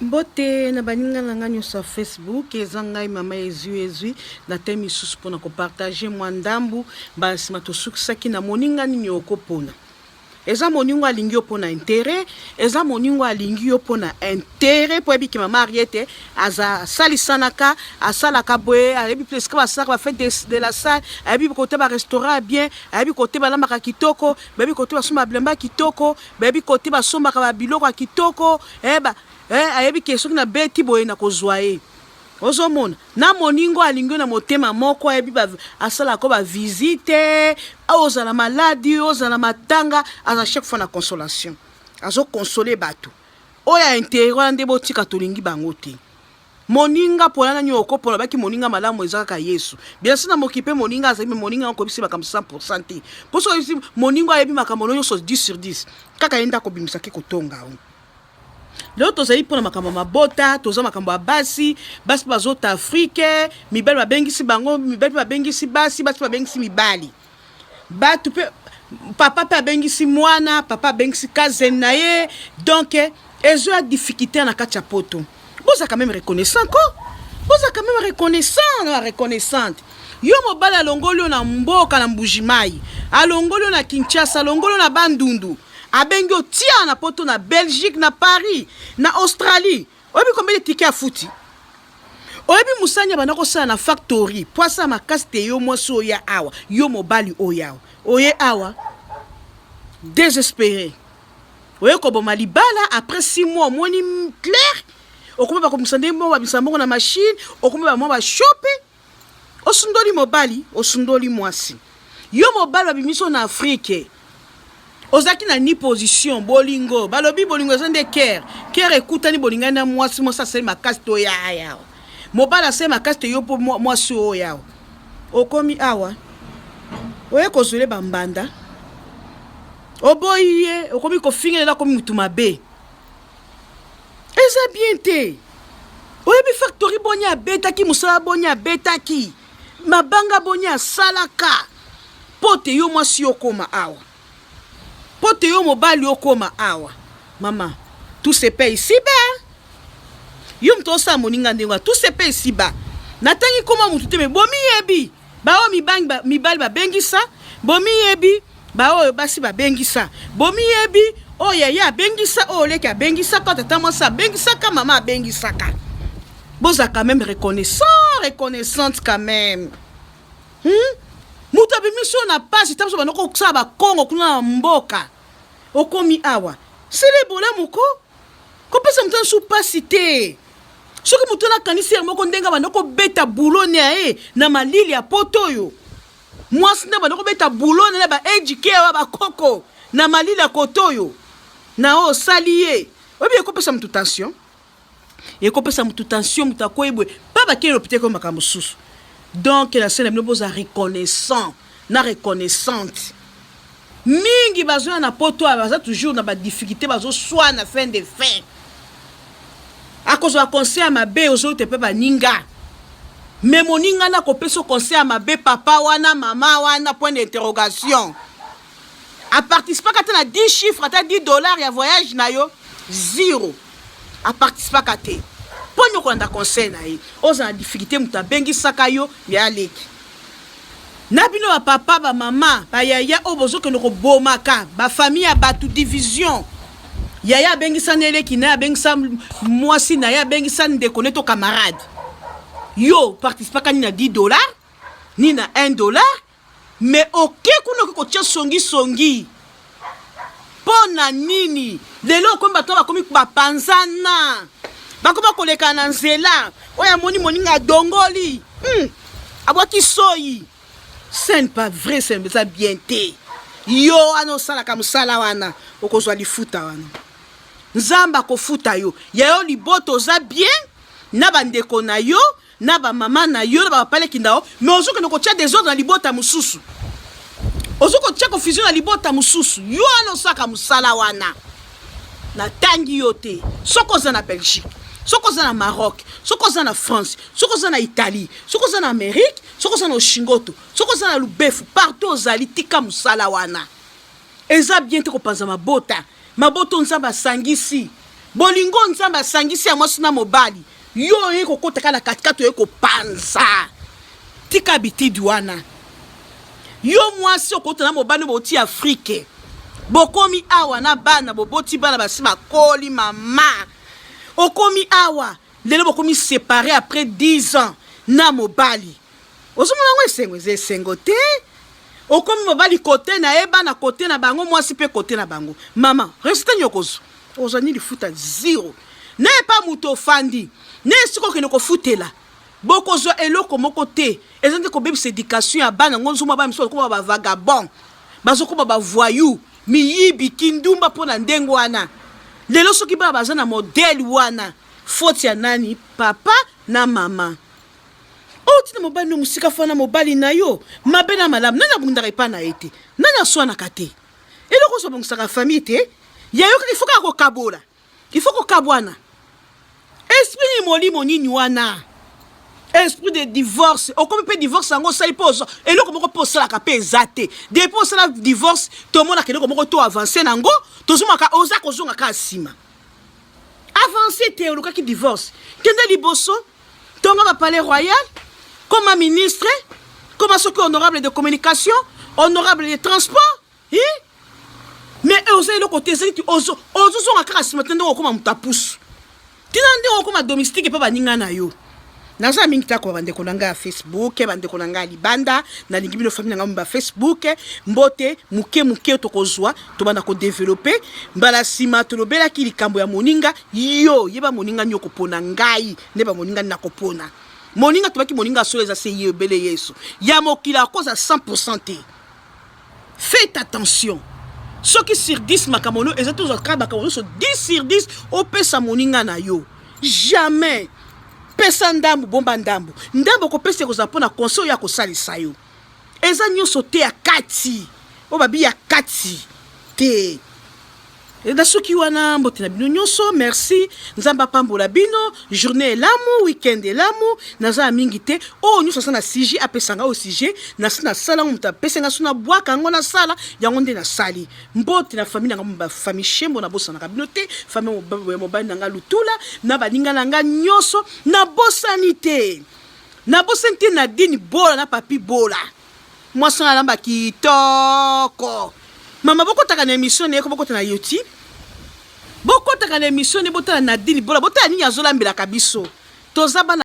Mbote na baninga na ngai nyonso ya Facebook, eza ngai mama Ezwi Ezwi na te misusu mpona kopartage mwa ndambu. Mbala nsima tosukisaki na moninga nini okopona. Eza moninga alingi yo mpona interet, eza moninga alingi yo mpona interet mpo ayebi ke mama Ariete aza asalisanaka, asalaka boye, ayebi mpe esika basalaka ba fete de la salle, ayebi kote ba restaurant ya bien, ayebi kote balambaka kitoko, bayebi kote basomba bilamba kitoko, bayebi kote basombaka ba biloko ya kitoko, eh, ba, eh, ayebi ke soki nabeti boye nakozwa ye. Ozomona na moningo alingi yo na motema moko, ayebi asalaka ko ba visite, ozala maladi, ozala matanga, aza chaque fois na consolation, azo consoler bato. Oyo ya interet wana nde botika, tolingi bango te. Moninga pona nani okopona? Baki moninga malamu eza kaka Yesu. Bien sûr na mokili mpe moninga azali, me moninga okobisi makambo 100% te, mpo soki oyebisi moninga ayebi makambo nyonso 10 sur 10, kaka ye nde akobimisaki kotonga o. Lelo tozali mpona makambo ya mabota, toza makambo ya basi. Basi mpe bazota Afrike, mibali babengisi bango, mibali mpe babengisi basi, basi mpe babengisi mibali, bato mpe papa mpe abengisi mwana, papa abengisi cousin na ye. Donc ezo ya difficulté na kati ya poto. Boza quand même reconnaissant ko, boza quand même reconnaissant na reconnaissante. Yo mobali alongoli yo na mboka na Mbujimai, alongoli yo na Kinshasa, alongoli yo na Bandundu, abengi yo tia na poto, na Belgique, na Paris, na Australie. Oyebi combien de ticket afuti? Oyebi mosani abanda kosala na factory po asala makasi te? Yo mwasi oya awa, yo mobali oyo awa, oye awa désespéré, oye koboma libala. Après 6 mois omoni clair, okomi bakomisa nde mo babimisa mbongo na machine, okomi bamwa bashope, osundoli mobali, osundoli mwasi. Yo mobali babimisi yo na Afrike, ozalaki na ni position. Bolingo, balobi bolingo eza nde cœur. Cœur ekutani, bolingani na mwasi. Mwasi asali makasi to ya awa, mobali asali makasi te yo mpo mwasi oyo awa. Okomi awa, oye kozwele bambanda, oboyi ye, okomi kofingelela, akomi mutu mabe. Eza bien te. Oyebi factory boni abetaki mosala, boni abetaki mabanga, boni asalaka mpo te yo mwasi okóma awa, mpo te yo mobali okóma awa? Mama, tout se paye ici-bas. Yo moto osala moninga ndenge wana, tout se paye ici-bas. Natangi koma motu te, me bomiyebi. Baoyo mibali babengisa, bomiyebi. Baoyo basi babengisa, bomiyebi. Oyo yaya abengisa, oyo leki abengisaka, tata mwasi abengisaka, mama abengisaka. Boza quand même reconnaissant, reconnaissante quand même, Moto abimisi oyo na pasi ta biso banda kosala bakongo kuna na mboka, okomi awa, sele bolamu ko kopesa moto nyonso pasi te. Soki moto nakanisi ye moko ndenge banda kobeta bulo na ye na malili ya poto, oyo mwasi nde banda kobeta bulo na ba agk awa, bakoko na malili ya koto oyo na oyo osali ye, oyebi ekopesa motu tension, ekopesa motu tension. Moto akoyi boye mpa bakei lopite ko makambo mosusu. Donc na se na bino, boza reconnaissant na reconnaissante. Mingi bazoya na poto awa, baza toujours na badifficulté, bazoswana fin de fin. Akozwa conseil ya mabe, ozoyote mpe baninga me moninga na kopesa conseil ya mabe, papa wana, mama wana, point d'interrogation. Aparticipaka ata na 10 chiffre, ata 10 $ ya voyage na yo, zero, aparticipaka te. Mpo nini okolanda conseil na ye? Oza na difficulté, moto abengisaka yo ya aleki na bino. Bapapa, bamama, bayaya oyo bozokende kobomaka bafamille ya bato, division. Yaya abengisa na eleki na ye, abengisa mwasi na ye, abengisa ndeko ne to camarade. Yo participaka nini na 10 $ ni na 1 $? Mais oke kuna, oke kotia songisongi mpo na nini? Lelo okomi bato bakomi bapanzana, bakomi bakoleka na nzela. Oyo amoni moninga adongoli, abwaki soyi. Ce n'est pas vrai, c'est eza bien te. Yo wana osalaka mosala wana, okozwa lifuta wana, Nzambe akofuta yo. Ya yo libota oza bien na bandeko na yo, na bamama na yo, na bapapa leki na yo, mais ozokende kotia désordre na libota mosusu, ozokotia confusion na libota mosusu. Yo wana osalaka mosala wana, natangi yo te. Soki oza na Belgique, soki oza na Maroc, soki oza na France, soki oza na Italie, soki oza na Amérique, soki oza na Oshingoto, soki oza na Lubefu, partout ozali, tika mosala wana. Eza bien te kopanza mabota. Mabota Nzambe asangisi. Bolingo Nzambe asangisi ya mwasi na mobali, yo oye kokota kaka na katikati, oye kopanza. Tika bitidi wana. Yo mwasi okota na mobali boti Afrique, bokomi awa na bana, boboti bana basi bakoli, mama okomi awa lelo bokomi séparé après 10 ans na mobali. Ozomona yango esengo? Eza esengo te. Okomi mobali kote na ye, bana kote na bango, mwasi mpe kote na bango. Mama, résultat nini okozwa? Ozwa nini? Lifuta zero. Na epa moto ofandi na esika okende kofutela, bokozwa eloko moko te. Eza nde kobebisa éducation ya bana ngo. Nzuma bana miso bakoma bavagabond, bazokoma bavoyou, miyibi, kindumba. Mpo na ndenge wana lelo soki bana baza na modèle wana, faute ya nani? Papa na mama. Oyo ntina mobali no mosika fana mobali na yo mabe na malamu, nani abundaka epa na ye te? Nani aswanaka te? Eloko oso abongisaka famille te ya yo kaka, ifo kaka kokabola, ifo kokabwana. Esprit nini, molimo nini wana? Esprit de divorce. Okomi mpe divorce yango osali mpo ozwa eloko moko mpe osalaka mpe eza te. Depuis osala divorce, tomonaka eloko moko to avance nango, tozomaka oza kozonga kaka nsima, avance te. Olukaki divorce, kende liboso, tonga bapalais royal, koma ministre, koma soki honorable de communication, honorable de transport, hi? Mais oza eloko te. Ezali ti ozozonga kaka nsima te, ndenge okoma moto apusu, ntina ndenge okoma domestique mpe baninga na yo. Naza mingi tako bandeko na ngai ya Facebook, bandeko na ngai ya libanda, nalingi bino, famille na ngai ba Facebook. Mbote moke moke tokozwa, tobanda kodévelopper. Mbala nsima tolobelaki likambo ya moninga. Yo yeba moninga nini okopona. Ngai nde bamoninga nini nakopona? Moninga tobaki, moninga solo eza se ye ebele Yesu. Ya mokili akoza 100 te. Faites attention. Soki sur 10 makambo no eza, tozwa kaka makambo nyonso 10 sur 10 opesa moninga na yo, jamais. Pesa ndambu, bomba ndambu. Ndambu okopesa ekozala mpona conseil oyo akosalisa yo. Eza nyonso te ya kati oyo babi ya kati te. Na soki wana, mbote na bino nyonso, merci. Nzambe apambola bino. Journée elamu, weekend elamu. Naza ya mingi te. Oyo nyonso aza na sujet, apesanga oyo sujet. Nasi nasala yango, moto apesanga so nabwaka yango, nasala yango nde nasali. Mbote na famille na nga, bafamille Shembo, nabosanaka bino te. Famille ya mobali na nga Lutula na baninga na nga nyonso, nabosani te, nabosani te. Nadine Bola na Papi Bola, mwasi nga alamba kitoko. Mama, bokotaka na émission na ye ko, bokota na YouTube, bokotaka na émission ne, botala Nadine Bola, botala nini azolambelaka biso. Toza bana.